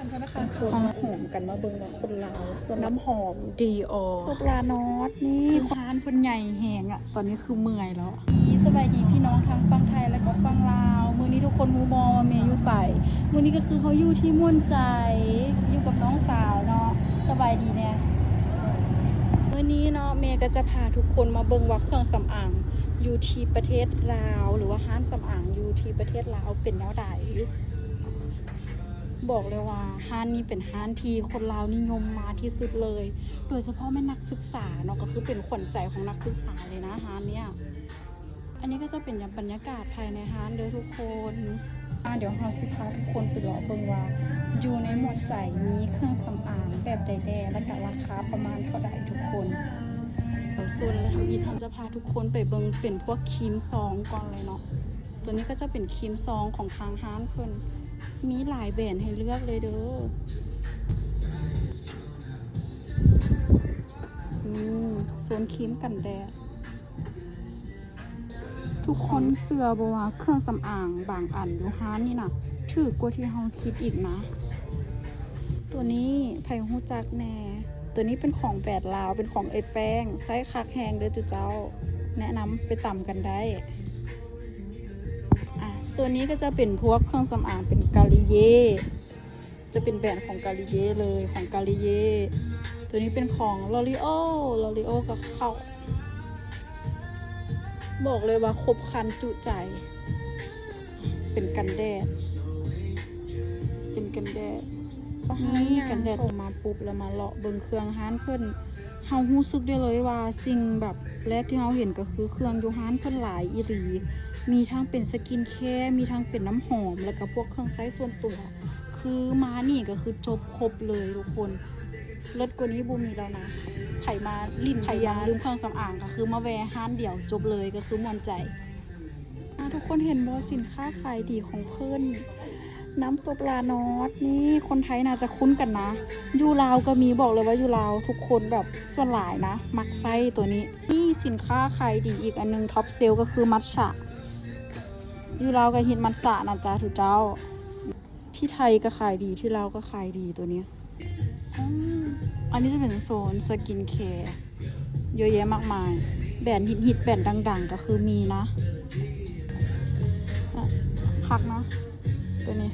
ເຮົາຫອມກັນມາເບິ່ງວ່າຄົນລາວ ນ້ຳຫອມດີອໍ ຕົບລານອດນີ້ ຮ້ານເພິ່ນໃຫຍ່ແຮງອະ ຕອນນີ້ຄືເມື່ອຍແລ້ວ. ສະບາຍດີພີ່ນ້ອງທັງຝັ່ງໄທ ແລະກໍຝັ່ງລາວ ມື້ນີ້ທຸກຄົນຮູ້ບໍ່ວ່າເມຢູ່ໃສ? ມື້ນີ້ກໍຄືເຮົາຢູ່ທີ່ມ່ວນໃຈ ຢູ່ກັບນ້ອງສາວເນາະ. ສະບາຍດີແດ່. ມື້ນີ້ເນາະ ເມກໍຈະພາທຸກຄົນມາເບິ່ງວ່າເຄື່ອງສຳອາງຢູ່ທີ່ປະເທດລາວ ຫຼືວ່າຮ້ານສຳອາງຢູ່ທີ່ປະເທດລາວເປັນແນວໃດ. ບອກເລີຍວ່າຮ້ານນີ້ເປັນຮ້ານທີ່ຄົນລາວນິຍົມມາທີ່ສຸດເລີຍ ໂດຍສະເພາະແມ່ນນັກສຶກສາເນາະ ກໍຄືເປັນຂວັນໃຈຂອງນັກສຶກສາເລີຍນະຮ້ານເນີ້ຍ. ອັນນີ້ກໍຈະເປັນບັນຍາກາດພາຍໃນຮ້ານເດີທຸກຄົນ. ອ່າ ດຽວເຮົາຊິພາທຸກຄົນໄປເລາະເບິ່ງວ່າຢູ່ໃນໝວດໃຈມີເຄື່ອງສຳອາງແບບໃດແດ່ ແລ້ວກະລາຄາປະມານເທົ່າໃດທຸກຄົນ. ສ່ວນທຳອິດເຮົາຈະພາທຸກຄົນໄປເບິ່ງເປັນພວກຄຣີມຊອງກ່ອນເລີຍເນາະ. ຕົວນີ້ກໍຈະເປັນຄຣີມຊອງຂອງທາງຮ້ານເພິ່ນ ມີຫຼາຍແບຣນໃຫ້ເລືອກເລີຍເດີ. ນີ້ ໂຊນຄຣີມກັນແດດ. ທຸກຄົນເຊື່ອບໍ່ວ່າເຄື່ອງສຳອາງບາງອັນຢູ່ຮ້ານນີ້ນະ ຖືກກວ່າທີ່ເຮົາຄິດອີກນະ. ຕົວນີ້ໃຜຮູ້ຈັກແດ່? ຕົວນີ້ເປັນຂອງແບຣນລາວ ເປັນຂອງເອື້ອຍແປ້ງ ໃຊ້ຄັກແຮງເດີຈຸເຈົ້າ. ແນະນຳໄປຕຳກັນໄດ້. ອ່າ ສ່ວນນີ້ກໍຈະເປັນພວກເຄື່ອງສຳອາງເປັນກາລີເຢ ຈະເປັນແບຣນຂອງກາລີເຢເລີຍ ຂອງກາລີເຢ. ຕົວນີ້ເປັນຂອງລໍຣີໂອ ລໍຣີໂອກໍເຂົ້າ ບອກເລີຍວ່າຄົບຄັນຈຸໃຈ. ເປັນກັນແດດ ເປັນກັນແດດ ນີ້ກັນແດດ. ມາປຸບແລ້ວມາເລາະເບິ່ງເຄື່ອງຮ້ານເພິ່ນ ເຮົາຮູ້ສຶກໄດ້ເລີຍວ່າສິ່ງແບບແລກທີ່ເຮົາເຫັນກໍຄືເຄື່ອງຢູ່ຮ້ານເພິ່ນຫຼາຍອີ່ຫຼີ. ມີທັງເປັນສະກິນແຄ ມີທັງເປັນນ້ຳຫອມ ແລ້ວກໍພວກເຄື່ອງໃຊ້ສ່ວນຕົວ. ຄືມານີ້ກໍຄືຈົບຄົບເລີຍທຸກຄົນ. ເລີດກວ່ານີ້ບໍ່ມີແລ້ວນະ. ໃຜມາຫຼິ້ນ ໃຜຢາກລືມເຄື່ອງສຳອາງ ກໍຄືມາແວ່ຮ້ານດຽວຈົບເລີຍ ກໍຄືມ່ວນໃຈ. ອ່າ ທຸກຄົນເຫັນບໍ່ ສິນຄ້າຂາຍດີຂອງເພິ່ນ ນ້ຳຕົບລານອດນີ້ ຄົນໄທໜ້າຈະຄຸ້ນກັນນະ. ຢູ່ລາວກໍມີ ບອກເລີຍວ່າຢູ່ລາວທຸກຄົນແບບສ່ວນຫຼາຍນະ ມັກໃຊ້ຕົວນີ້. ນີ້ສິນຄ້າຂາຍດີອີກອັນໜຶ່ງ ທັອບເຊວ ກໍຄືມັດສະ. ຢູ່ລາວກໍຮິດມັດສະນະຈ໊ະທຸກເຈົ້າ. ທີ່ໄທກໍຂາຍດີ ທີ່ລາວກໍຂາຍດີຕົວນີ້. ອາ ອັນນີ້ຈະເປັນໂຊນສະກິນແຄ ເຍອະແຍະມາກມາຍ. ແບຣນຮິດໆ ແບຣນດັງໆ ກໍຄືມີນະ. ອາ ຄັກນະຕົວນີ້.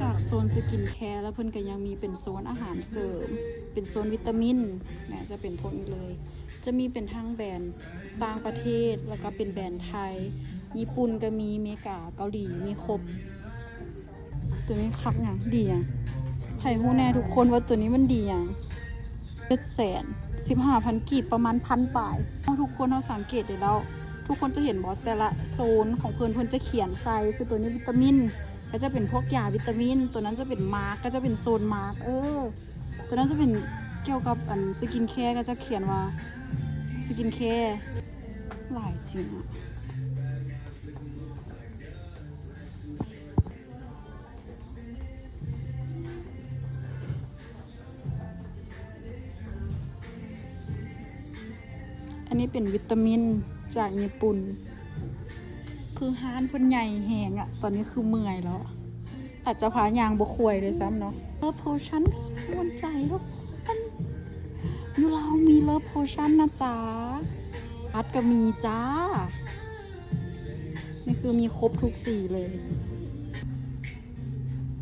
ຈາກໂຊນສະກິນແຄແລ້ວ ເພິ່ນກໍຍັງມີເປັນໂຊນອາຫານເສີມ ເປັນໂຊນວິຕາມິນ ແມ່ນຈະເປັນພວກນີ້ເລີຍ. ຈະມີເປັນທັງແບຣນຕ່າງປະເທດ ແລ້ວກໍເປັນແບຣນໄທ ຍີ່ປຸ່ນກໍມີ ເມກາ ເກົາຫຼີ ມີຄົບ. ຕົວນີ້ຄັກຫຍັງ ດີຫຍັງ? ໃຜຮູ້ແດ່ທຸກຄົນວ່າຕົວນີ້ມັນດີຫຍັງ? ເຈັດແສນສິບຫ້າພັນກີບ ປະມານພັນປາຍ. ເຮົາທຸກຄົນເຮົາສັງເກດໄດ້ແລ້ວ ທຸກຄົນຈະເຫັນບໍ່ ແຕ່ລະໂຊນຂອງເພິ່ນ ເພິ່ນຈະຂຽນໃສ່ ຄືຕົວນີ້ວິຕາມິນ ກໍຈະເປັນພວກຢາວິຕາມິນ ຕົວນັ້ນຈະເປັນມາກ ກໍຈະເປັນໂຊນມາກ ເອີ ຕົວນັ້ນຈະເປັນກ່ຽວກັບອັນສະກິນແຄ ກໍຈະຂຽນວ່າສະກິນແຄ ຫຼາຍຈິງອະ. ອັນນີ້ເປັນວິຕາມິນຈາກຍີ່ປຸ່ນ. ຄືຮ້ານເພິ່ນໃຫຍ່ແຮງອະ ຕອນນີ້ຄືເມື່ອຍແລ້ວ ອາດຈະພາຍ່າງບໍ່ຄ່ອຍດ້ວຍຊ້ຳເນາະ. ເລີບໂພຊັນ ມ່ວນໃຈທຸກຄົນ ຢູ່ລາວມີເລີບໂພຊັນນະຈ໊ະ. ພັດກໍມີຈ້າ. ນີ້ຄືມີຄົບທຸກສີເລີຍ.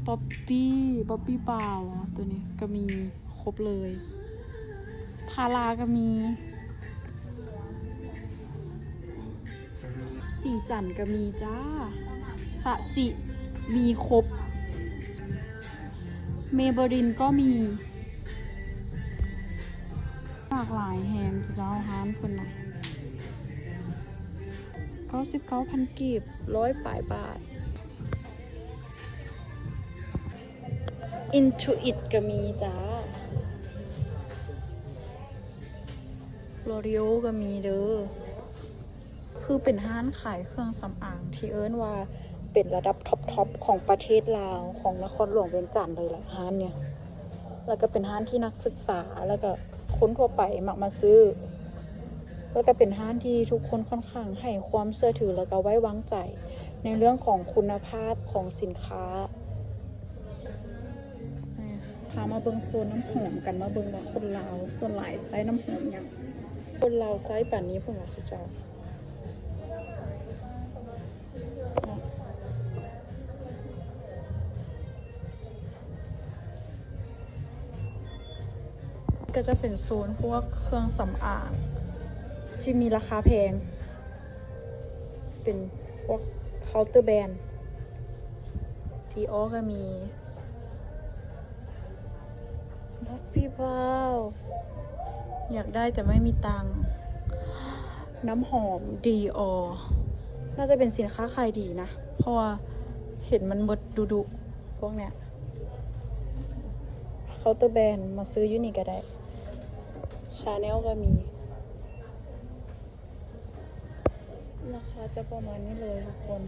ປັອບປີ້ ປັອບປີ້ປາວ ຕົວນີ້ກໍມີຄົບເລີຍ. ພາລາກໍມີ. ສີຈັນກໍມີຈ້າ. ສະຊິ ມີຄົບ. ເມເບີລິນກໍມີ. ຫຼາກຫຼາຍແຮງເຈົ້າ ຮ້ານເພິ່ນນະ. ເກົ້າສິບເກົ້າພັນກີບ ຮ້ອຍປາຍບາດ. ອິນທູອິດກໍມີຈ້າ. ລໍຣີໂອກໍມີເດີ. ຄືເປັນຮ້ານຂາຍເຄື່ອງສຳອາງທີ່ເອີ້ນວ່າເປັນລະດັບທັອບໆຂອງປະເທດລາວ ຂອງນະຄອນຫຼວງວຽງຈັນເລີຍແຫຼະ ຮ້ານເນີ້ຍ. ແລ້ວກໍເປັນຮ້ານທີ່ນັກສຶກສາ ແລ້ວກໍຄົນທົ່ວໄປມັກມາຊື້. ແລ້ວກໍເປັນຮ້ານທີ່ທຸກຄົນຂ້ອນຂ້າງໃຫ້ຄວາມເຊື່ອຖື ແລ້ວກໍໄວ້ວາງໃຈໃນເລື່ອງຂອງຄຸນນະພາບຂອງສິນຄ້າ. ພາມາເບິ່ງໂຊນນ້ຳຫອມກັນ ມາເບິ່ງວ່າຄົນລາວສ່ວນຫຼາຍໃຊ້ນ້ຳຫອມຫຍັງ. ຄົນລາວໃຊ້ປານນີ້ພຸ້ນວ່າ ຊຸເຈົ້າ. ກໍຈະເປັນໂຊນພວກເຄື່ອງສຳອາງທີ່ມີລາຄາແພງ ເປັນພວກເຄົາເຕີແບຣນ ດີອໍກໍມີ. ບັກພີ່ບ່າວ ຢາກໄດ້ແຕ່ໄມ່ມີຕັງ. ນ້ຳຫອມດີອໍ ໜ້າຈະເປັນສິນຄ້າຂາຍດີນະ ເພາະວ່າເຫັນມັນເບິດດຸໆ ພວກເນີ້ຍ. ເຄົາເຕີແບຣນ ມາຊື້ຢູ່ນີ້ກໍໄດ້. ຊາແນລກໍມີ. ລາຄາຈະປະມານນີ້ເລີຍທຸກຄົນ.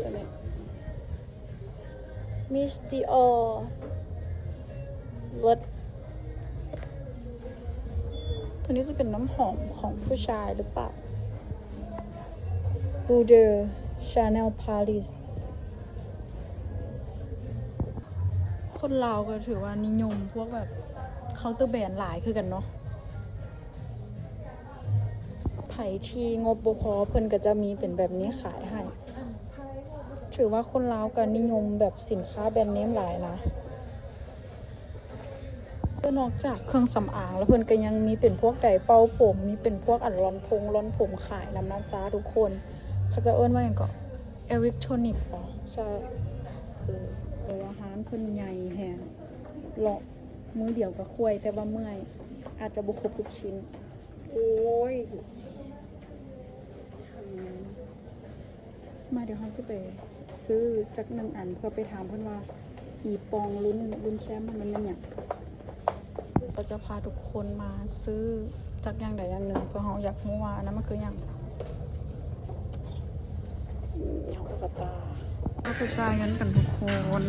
ຕົວນີ້ ມິສດີອໍ ເລີດ. ຕົວນີ້ຈະເປັນນ້ຳຫອມຂອງຜູ້ຊາຍຫຼືເປົ່າ? ບູເດີ ຊາແນລ ປາຣີ. ຄົນລາວກໍຖືວ່ານິຍົມພວກແບບເຄົາເຕີແບຣນຫຼາຍຄືກັນເນາະ. ໃຜທີ່ງົບບໍ່ພໍ ເພິ່ນກໍຈະມີເປັນແບບນີ້ຂາຍໃຫ້. ຖືວ່າຄົນລາວກໍນິຍົມແບບສິນຄ້າແບຣນເນມຫຼາຍນະ. ແລະ ນອກຈາກເຄື່ອງສຳອາງແລ້ວ ເພິ່ນກໍຍັງມີເປັນພວກໄດເປົ່າຜົມ ມີເປັນພວກອັນລອນພົງລອນຜົມຂາຍນຳນະຈ້າທຸກຄົນ. ເຂົາເຈົ້າເອີ້ນວ່າຫຍັງເກາະ? ເອເລັກໂທຣນິກບໍ? ໃຊ່. ເອີ ແຕ່ວ່າຮ້ານເພິ່ນໃຫຍ່ແຮງ ເລາະມື້ດຽວກໍຄ່ອຍ ແຕ່ວ່າເມື່ອຍ ອາດຈະບໍ່ຄົບທຸກຊິ້ນ. ໂອ້ຍ ມາ ດຽວເຮົາຊິໄປຊື້ຈັກໜຶ່ງອັນ ເພື່ອໄປຖາມເພິ່ນວ່າ ອີ່ປ່ອງລຸ້ນ ລຸ້ນແຊມມັນແມ່ນຫຍັງ. ກໍຈະພາທຸກຄົນມາຊື້ຈັກຢ່າງໃດຢ່າງໜຶ່ງ ເພາະເຮົາຢາກຮູ້ວ່າອັນນັ້ນມັນຄືຫຍັງ. ເຮົາກໍຕາ ເຮົາໄປຈ່າຍເງິນກັນທຸກຄົນ.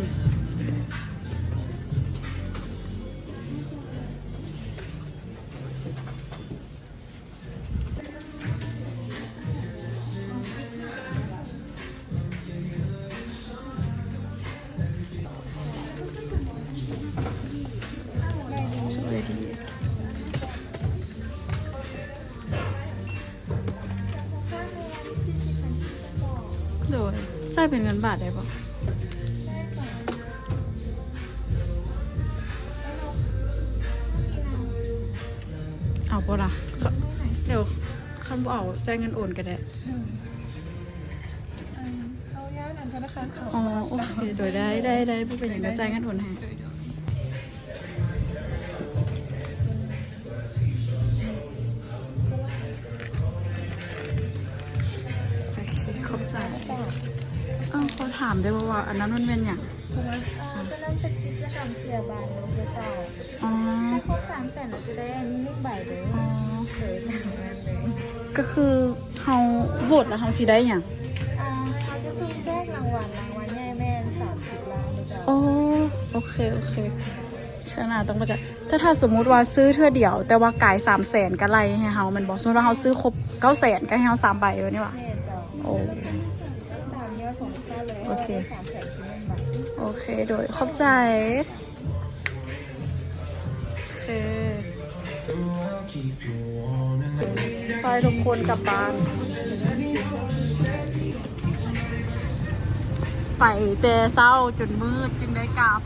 ໂດຍ ຈ່າຍເປັນເງິນບາດໄດ້ບໍ່? ເອົາບໍ່ລະ? ດຽວ ຄັນບໍ່ເອົາ ຈ່າຍເງິນໂອນກໍໄດ້. ເອີ ເຮົາຢ້ານອັນທະນາຄານເຂົາ. ອໍ ໂອເຄ ໂດຍ ໄດ້ ໄດ້ ໄດ້ ບໍ່ເປັນຫຍັງ ດຽວຈ່າຍເງິນໂອນໃຫ້. ໂດຍ ໂດຍ ໂອເຄ ຂອບໃຈ. ເອີ ຂໍຖາມໄດ້ບໍ່ວ່າ ອັນນັ້ນມັນແມ່ນຫຍັງ? ເອີ ຕົວນັ້ນເປັນກິດຈະກຳເສຍບາດເນາະ ເພື່ອສາວ. ອໍ ຊື້ຄົບສາມແສນແລ້ວຈະໄດ້ອັນນີ້ໜຶ່ງໃບເດີ. ອໍ ໂດຍ ຕາມນັ້ນເລີຍ. ກໍຄືເຮົາໂຫວດແລ້ວເຮົາຊິໄດ້ຫຍັງ? ອ່າ ເຮົາຈະສຸ່ມແຈກລາງວັນ ລາງວັນໃຫຍ່ແມ່ນສາມສິບລ້ານເດີເຈົ້າ. ອໍ ໂອເຄ ໂອເຄ ຊະນະຕ້ອງມາຈາກ ແຕ່ຖ້າສົມມຸດວ່າຊື້ເທື່ອດຽວ ແຕ່ວ່າກາຍສາມແສນກໍໄລ່ໃຫ້ເຮົາແມ່ນບໍ່? ສົມມຸດວ່າເຮົາຊື້ຄົບເກົ້າແສນ ກໍໃຫ້ເຮົາສາມໃບແມ່ນຫວາ? ແມ່ນເຈົ້າ. ໂອ້ ຕາມຍອດຂອງລູກຄ້າເລີຍ. ໂອເຄ ສາມແສນຄືໜຶ່ງໃບ. ໂອເຄ ໂດຍ ຂອບໃຈ. ໂອເຄ ໄປທຸກຄົນກັບບ້ານ ໄປແຕ່ເຊົ້າຈົນມືດຈຶ່ງໄດ້ກັບ.